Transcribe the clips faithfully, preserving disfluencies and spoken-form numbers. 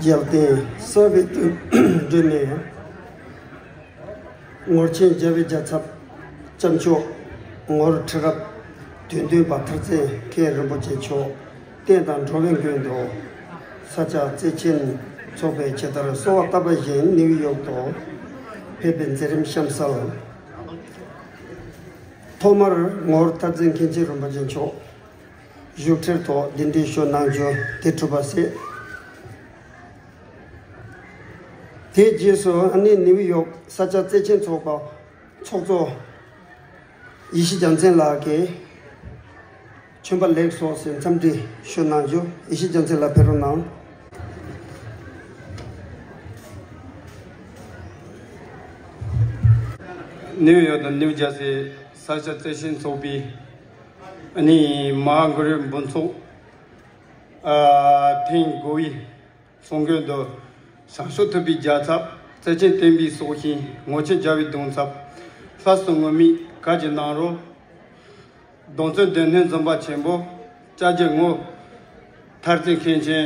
རྒྱལ་བསྟན་གསར་བའི་དུས་འགྲོས་ནས། ངོར་ཆེན་རྒྱལ་བའི་རྒྱལ་ཚབ་སྐྱབས་མཆོག་ངོར་ཁྲི་རབས་དོན་བདུན་པ་མཐར་ཚད་མཁན་རིན་པོ་ཆེ་མཆོག་བསྟན་དང་འགྲོ་བའི་མགོན་དུ་ས་སྐྱ་བརྩེ་ཆེན་ཚོགས་པའི་ཆེད་དར་གསོལ་བ་བཏབ་པ་བཞིན་ནིའུ་ཡོག་ཏུ་ཕེབས་པའི་མཛད་རིམ་གཤམ་གསལ། ཐོག་མར་ངོར་མཐར་ཚད་མཁན་ཆེན་རིན་པོ་ཆེ་མཆོག་བཞུགས་ཁྲིར་ཐོག་གདན་འདྲེན་ཞུ་གནང་རྒྱུ་དེ་གྲུབ་པ་ཟད། དེའི་རྗེས་སུ་ཨ་ནི་ནིའུ་ཡོག་ས་སྐྱ་བརྩེ་ཆེན་ཚོགས་པ་ཚོགས་གཙོ་ཡེ་ཤེས་རྒྱལ་མཚན་ལགས་ཀྱིས་བྱོན་པ་ལེགས་སོ་ཞེས་འཚམས་འདྲི་ཞུ་གནང་རྒྱུ། ཡེ་ཤེས་རྒྱལ་མཚན་ལགས་ཕེབས་རོགས་གནང་། ནིའུ་ཡོག་དང་ནིའུ་ཇར་སི་ས་སྐྱ་བརྩེ་ཆེན་ཚོགས་པའི་ཨ་ནི་མ་ཧཱ་གུ་རུའི་འབུམ་ཚོགས་ཨ་ཐེངས་དགུ་པའི་ཚོགས་མགོན་དུ་བྱང་ཕྱོགས་ཐུབ་པའི་རྒྱལ་ཚབ་བརྩེ་ཆེན་བསྟན་པའི་སྲོག་ཤིང་ངོར་ཆེན་རྒྱལ་བའི་གདུང་ཚབ་ལྷ་སྲུང་ངུར་སྨྲིག་ག་གྱིས་གནང་རོགས། གདུང་བརྩོན་སྡེ་སྣོད་འཛིན་པ་ཆེན་པོ་ལྕགས་ཀྱི་ངོ་མཐར་ཚད་མཁན་ཆེན་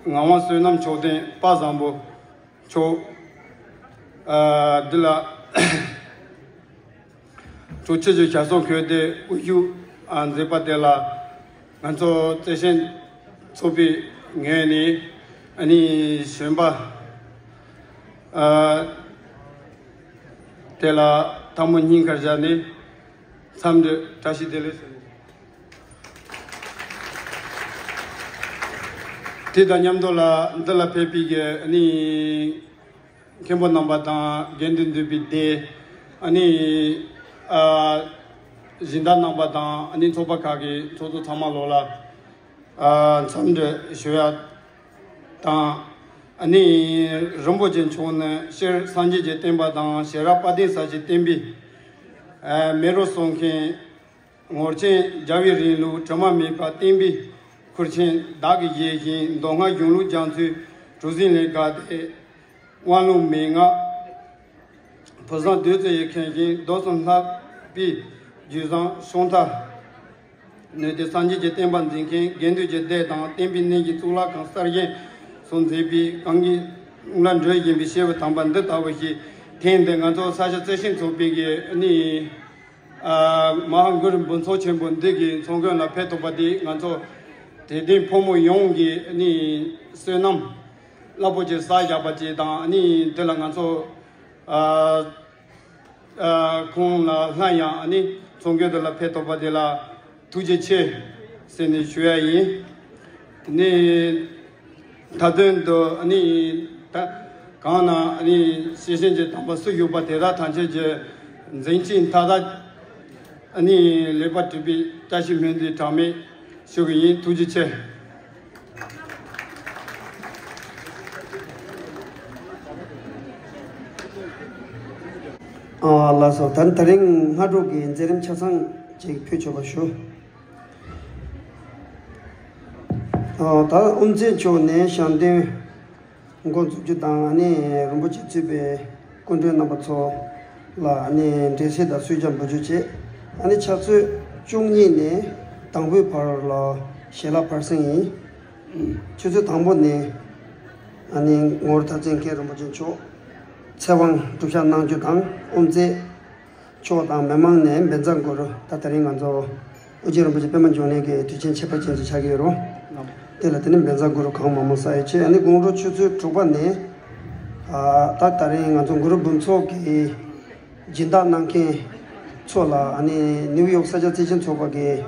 ངག་དབང་བསོད་ནམས་མཆོག་ལྡན་དཔལ་བཟང་པོ་མཆོག་ཨ་འདི་ལ་གྲོས་ཆོད་ཀྱི་ཞབས་སོར་འཁོད་དེ་དབུ་བཞུགས་ཨ་མཛད་པ་དེ་ལ་ང་ཚོ་བརྩེ་ཆེན་ཚོགས་པའི་ངོས་ནས་ཨ་ནི་གཞོན་པ་ཨ་དེ་ལ་ཐལ་མོ་སྙིང་ཁར་བཞག་ནས་འཚམས་འདྲི་བཀྲ་ཤིས་བདེ་ལེགས་ཟེར། དེ་དང་མཉམ་དུ་ལ་འདི་ལ་ཕེབས་པའི་གི་ཨ་ནི་མཁན་པོ་རྣམ་པ་དང་དགེ་འདུན་འདུས་པའི་སྡེ་ཨ་ནི་ཨ་སྦྱིན་བདག་རྣམ་པ་དང་ཨ་ནི་ཚོགས་པ་ཁག་གི་ཚོགས་གཙོ་ཚང་མ་ལོག་ལ་ཨ་འཚམས་འདྲི་ཞུ་ཡ་དང་། ཨ་ནི་རིན་པོ་ཆེ་མཆོག་ནི་སྤྱིར་སངས་རྒྱས་ཀྱི་བསྟན་པ་དང་ཤེས་རབ་དཔལ་ལྡན་ས་སྐྱའི་བསྟན་པའི་ཨ་མེ་རོ་གསོ་མཁན། ངོར་ཆེན་རྒྱལ་བའི་རིང་ལུགས་དྲི་མ་མེད་པ་བསྟན་པའི་ཁུར་ཆེན་བདག་གིས་བཞེས་ཤིང་། མདོ་སྔགས་གཞུང་ལུགས་རྒྱ་མཚོའི་གྲུ་གཟིངས་ལས་བཀག་སྟེ། དབང་ལུང་མན་ངག་ཕུན་སུམ་བདུད་རྩི་ཡིས་མཁྱེན་ཞིང་། མདོ་གསུམ་ལྷག་པའི་རྒྱུད་བཟང་ཤོང་ཐབས་ནུས་ཏེ། སངས་རྒྱས་ཀྱི་བསྟན་པ་འཛིན་མཁན་དགེ་འདུན་གྱི་སྡེ་དང་བསྟན་པའི་གནས་ཀྱི་གཙུག་ལག་ཁང་གསར་བཞེངས་སུ་མཛད་པའི་གང་གི་ལ་འགྲོ་བཞིན་པའི་སྐྱེས་བུ་དམ་པ་འདི་ལྟ་བུ་ཞིག་ཐེངས་འདི་ང་ཚོ་ས་སྐྱ་བརྩེ་ཆེན་ཚོགས་པའི་གི་ནི། ཨ་མ་ཧཱ་གུ་རུ་འབུམ་ཚོགས་ཆེན་པོ་འདི་གི་ཚོགས་མགོན་ལ་ཕེབས་ཐུབ་པ་འདི་ང་ཚོ་དད་ལྡན་ཕོ་མོ་ཡོངས་ཀྱི་ནི་བསོད་ནམས་རླབས་པོ་ཆེ་བསགས་བཞག་པ་ཅིག་དང་ནི་འདི་ལ་ང་ཚོ་ཨ་ཨ་ཁོང་ལ་སླར་ཡང་ནི་ཚོགས་མགོན་འདི་ལ་ཕེབས་ཐུབ་པ་འདི་ལ་ཐུགས་རྗེ་ཆེ་ཟེར་ནས་ཞུ་ཡ་ཡིན། ནི། མཐའ་དོན་དུ་ནི་ད་གང་ན་ནི་ཤེས་བཞིན་གྱི་དམ་པ་སུ་བཞུགས་པ་དེ་དག་ཐམས་ཅད་ཀྱི་མཛད་འཕྲིན་མཐའ་དག་ནི་ལེགས་པར་གྲུབ་པའི་བཀྲ་ཤིས་སྨོན་འདུན་གྲངས་མེད་ཞུ་གི་ཡིན། ཐུགས་རྗེ་ཆེ། ཨ་ལགས་སོ། ད་དེ་རིང་སྔ་དྲོ་གི་མཛད་རིམ་ཆ་ཚང་ཅིག་ཕུལ་ཆོག་པ་ཞུ། ཨ་ད་དབུ་མཛད་མཆོག་ནས་ཞལ་འདོན་འགོ་འཛུགས་རྒྱུ་དང་ཨ་ནི་རིན་པོ་ཆེ་གཙོས་པའི་སྐུ་མགྲོན་རྣམ་པ་ཚོ་ལ་ཨ་ནི་འགྲེལ་བཤད་དང་གསོལ་ཇ་འབུལ་རྒྱུ་བཅས། ཨ་ནི་ཕྱག་ཚོད་བཅུ་གཉིས་ནས་དང་པོའི་བར་ལ་ཞལ་ལག་ཕར་ཕྱིན་ཡིན། ཆུ་ཚོད་དང་པོ་ནས་ཨ་ནི་ངོར་མཐར་ཕྱིན་མཁན་རིན་པོ་ཆེ་མཆོག་ཚེ་དབང་སྒྲུབ་ཞག་གནང་རྒྱུ་དང་། དབུ་མཛད་མཆོག་དང་མི་མང་ནས་བཛྲ་གུ་རུ། ད་དེ་རིང་ང་ཚོ་ཨོ་རྒྱན་རིན་པོ་ཆེ་པད་མ་འབྱུང་གནས་ཀྱི་དུས་ཆེན་ཁྱད་པར་ཅན་ཞིག་ཆགས་ཀྱི་ཡོད་རུང་། དེ་ལ་དེ་ནི་བཛྲ་གུ་རུ་གང་མང་མང་བསགས་ཡོད་ཆེ། ཨ་ནི་དགོང་དྲོ་ཆུ་ཚོད་དྲུག་པ་ནས་ཨ་ད་དེ་རིང་ང་ཚོ་གུ་རུ་འབུམ་ཚོགས་ཀྱི་སྦྱིན་བདག་གནང་མཁན་ཚོ་ལ་ཨ་ནི་ནིའུ་ཡོག་ས་སྐྱ་བརྩེ་ཆེན་ཚོགས་པ་གི་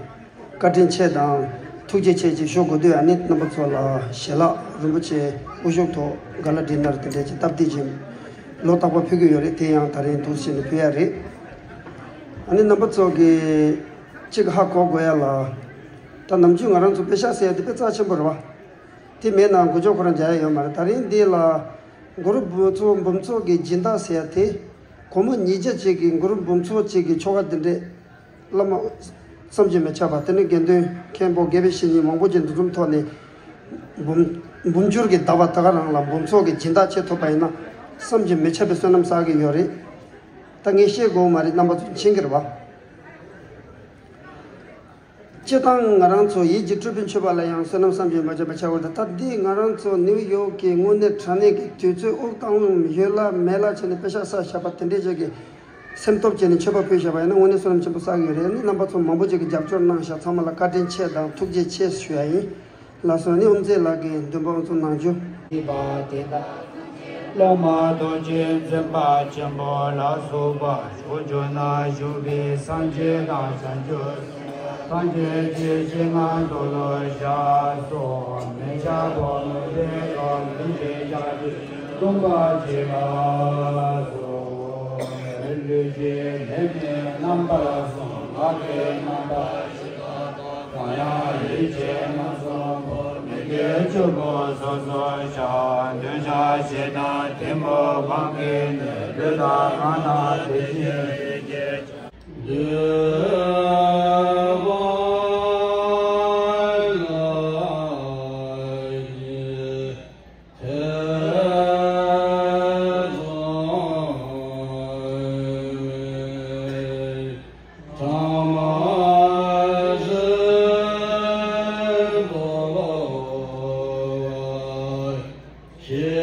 བཀའ་དྲིན་ཆེ་དང་ཐུགས་རྗེ་ཆེ་ཅེས་ཞུ་དགོས་དུས། ཨ་ནི་རྣམ་པ་ཚོ་ལ་ཞལ་ལག་རིན་པོ་ཆེ་དབུ་བཞུགས་ཐོག་ག་ལ་འདྲེ་ནར་དེ་འདྲས་ཀྱི་སྟབས་བདེ་ཅིང་ལོ་རྟག་པར་ཕུལ་གྱི་ཡོད་རེད། དེ་ཡང་ད་རིང་འདུག་སེ་བྱས་ནས་ཕུལ་ཡ་རེད། ཨ་ནི་རྣམ་པ་ཚོ་གི་གཅིག་ཧ་གོ་དགོས་ཡ་ལ། ད་ནམ་རྒྱུན་ང་རང་ཚོ་པེ་ཤག་ཟེར་ཡ་དེ་དཔེ་རྩ་ཆེན་པོ་རེད་བ། དེ་མེད་ན་འགུལ་སྐྱོད་ཁོ་རང་རྒྱག་ཡ་ཡོད་མ་རེད། ད་རིང་འདི་ལ་གུ་རུ་འབུམ་ཚོགས་འབུམ་ཚོགས་ཀྱི་སྦྱིན་བདག་ཟེར་ཡ་དེ་སྒོར་མོ་ཉིས་བརྒྱ་ཅིག་གི་གུ་རུ་འབུམ་ཚོགས་ཅིག་གི་ཆོ་ག་འདི་འདྲས། བླ་མ་བསམ་གྱིས་མི་ཁྱབ་པ། དེ་ནི་དགེ་འདུན་མཁན་པོ་དགེ་བའི་བཤེས་གཉེན་མང་པོ་ཅིག་འདུ་འཛོམས་ཐོག་ནས་འབུམ་འབུམ་འགྱུར་གྱི་ཟླ་བ་ད་ག་རང་ལ་འབུམ་ཚོགས་ཀྱི་སྦྱིན་བདག་བྱེད་ཐུབ་པ་ཡིན་ན་བསམ་གྱིས་མི་ཁྱབ་པའི་བསོད་ནམས་བསགས་ཀྱི་ཡོད་རེད། ད་ངས་བཤད་དགོས་མ་རེད། རྣམ་པ་ཚོ་མཁྱེན་གྱི་རེད་བ། སྤྱིར་བཏང་ང་རང་ཚོ་ཡིད་ཀྱི་སྤྲུལ་པའི་མཆོད་པ་ལ་ཡང་བསོད་ནམས་བསམ་གྱིས་མི་ཁྱབ་པ་བྱ་དགོས་ཏེ། ད་འདི་ང་རང་ཚོ་ནིའུ་ཡོག་གི་དངོས་གནས་དྲང་གནས་ཀྱི་དུས་ཚོད་དབུགས་བཏང་ལོང་ཡོད་ལ་མེད་ལ་བྱས་ནས་པེ་ཤག་ས་བཞག་པ་དེ་འདྲས་ཅིག་གི་སེམས་སྟོབས་བྱས་ནས་མཆོད་པ་ཕུལ་བཞག་པ་ཡིན་ན་དངོས་གནས་བསོད་ནམས་ཆེན་པོ་བསགས་ཡོད་རེད། ནི་རྣམ་པ་ཚོ་མང་པོ་ཅིག་གིས་རྒྱབ་སྐྱོར་གནང་བཞག་ཚང་མ་ལ་བཀའ་དྲིན་ཆེ་དང་ཐུགས་རྗེ་ཆེ་ཞུ་ཡ་ཡིན། ལགས་སོ། ནི་དབུ་མཛད་ལགས་ཀྱིས་འདོན་པ་ཚོ་གནང་རྒྱུ། པ་དེ་དག་སློབ་མ་རྡོ་རྗེ་འཛིན་པ་ཆེན་པོ་ལ་སོགས་པ་ཕྱོགས་བཅུ་ན་བཞུགས་པའི་སངས་རྒྱས་དང་བྱང་ཆུབ་སེམས་དཔའ་ཐམས་ཅད་ཀྱི་སྤྱན་སྔར་འདུག་ལོ་ཞག་སོགས་མི་འཆབ་པོ་མི་བདེ་བ་མི་འཇིགས་ཀྱང་སྟོན་པ་བྱེད་པ་སོགས་ལུས་ཀྱི་ནད་མེད་རྣམ་པར་སངས་ལག་གི་རྣམ་པར་ཤེས་པ་དང་། གང་ཡང་ཡིད་ཆེས་རྣམ་གསུམ་པོ་མི་དགེ་བཅུ་པོ་སོ་སོར་བཤགས། འདོད་ཆགས་ཞེ་སྡང་གཏི་མུག་དབང་གིས་ནི་ལུས་དང་ངག་དང་དེ་བཞིན་ཡིད་ཀྱི་འདོད་པ་ལ་ཡི་ཐེ་ཚོམ་མེད། ཐ་མ་ཟེར་བ་ཞེ་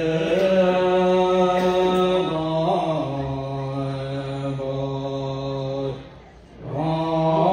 སྡང་མེད་པ།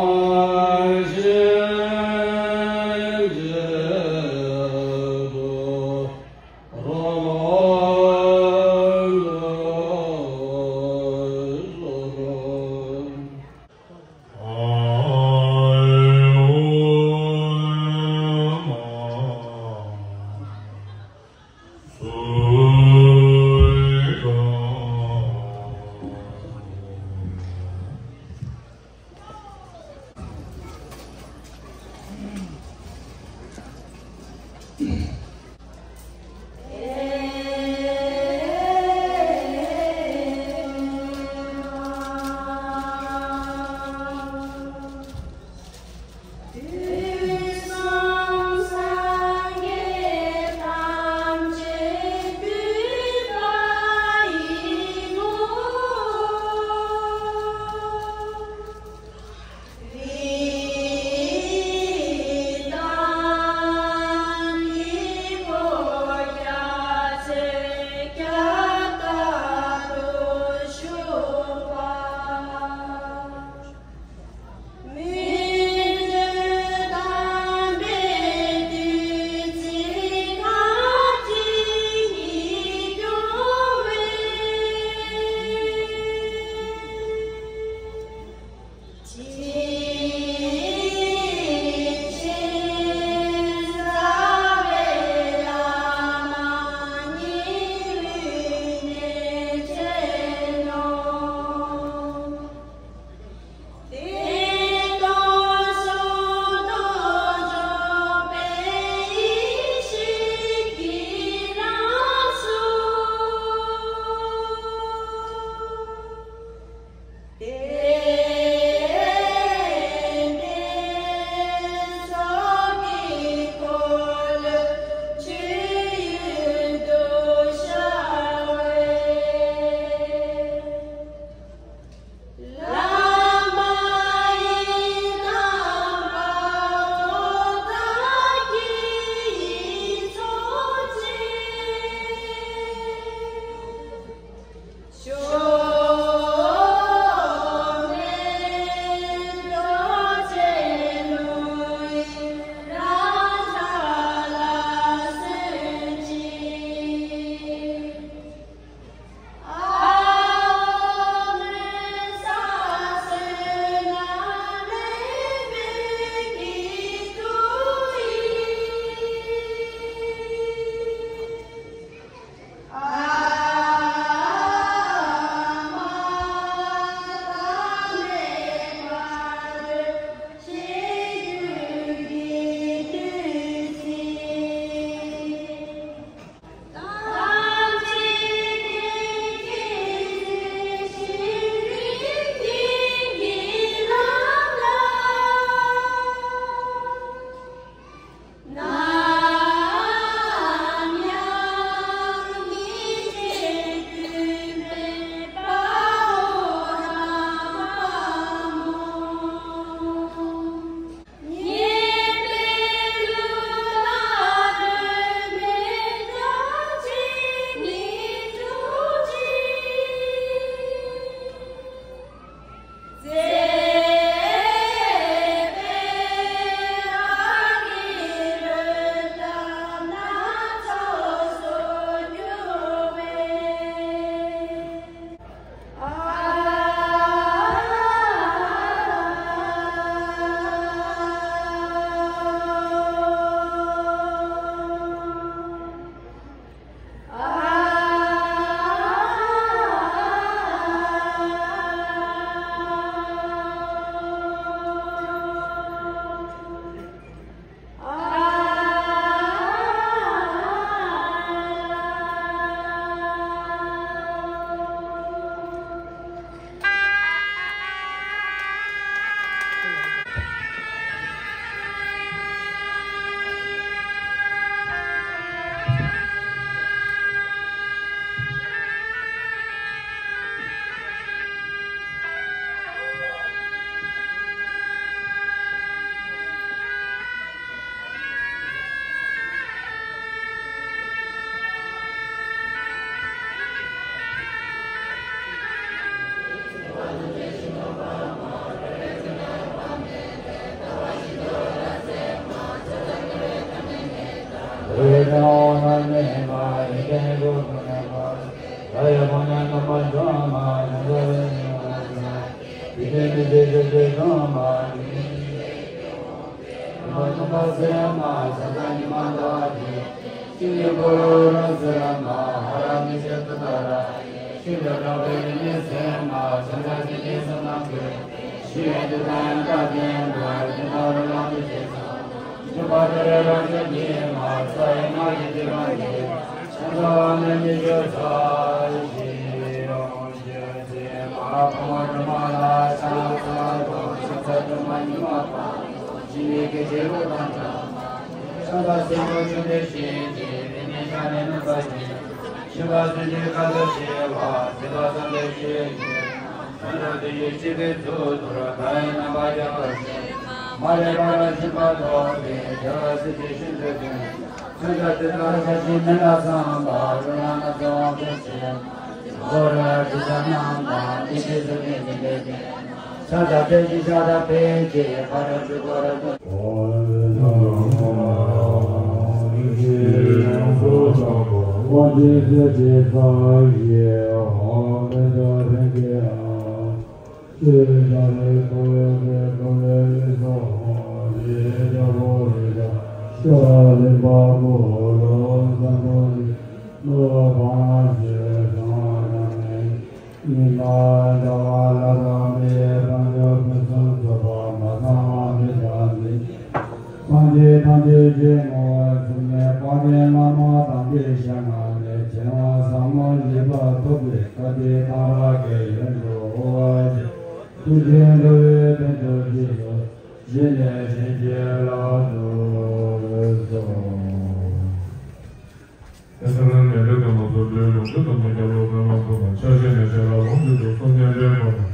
ཨེ་ས་ར་ནས་འདྲེ་དང་མ་སོགས་འདྲེའི་ལོངས་སྤྱོད་དང་མི་རྒྱ་ལོ་ནས་མ་སོགས་དང་ཆ་ཤས་ནས་ཤ་ལ་ལོངས་སྤྱོད་དུ་སོང་ཉན་འདྲེའི་སྐོར་དང་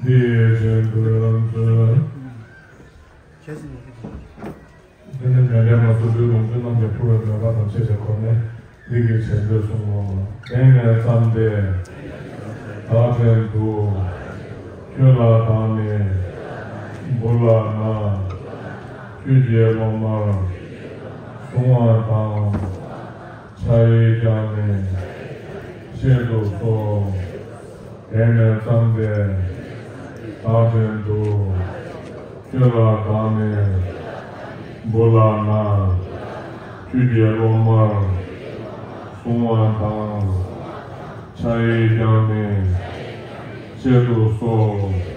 འདི་ཡི་ཆེན་པོའི་ལམ་སྲོལ། དེ་ནས་ཉན་འདྲེ་མ་སོགས་འདྲེའི་ལོངས་སྤྱོད་རྣམས་ཀྱང་འཁྲུལ་བའི་མོས་པ་དང་བཅས་པའི་སྒོ་ནས་འདི་གི་བྱེད་འདོད་གསུངས་ལོ། དེང་ནས་བརྩམས་ཏེ། བདག་བྲན་དུ། ཁྱོད་ལ་བདག་ནི། བུ་ལ་ན། ཁྱོད་ཀྱི་སློབ་མར། བཟུང་བ་དང་། ཕྱག་གཡས་བརྐྱངས་ནས། བཤད་དུ་གསོལ། དེང་ནས་བརྩམས་ཏེ། བདག་བྲན་དུ། ཁྱོད་ལ་བདག་ནི། བུ་ལ་ན། ཁྱོད་ཀྱི་སློབ་མར། བཟུང་བ་དང་། ཕྱག་གཡས་བརྐྱངས་ནས། བཤད་དུ་གསོལ།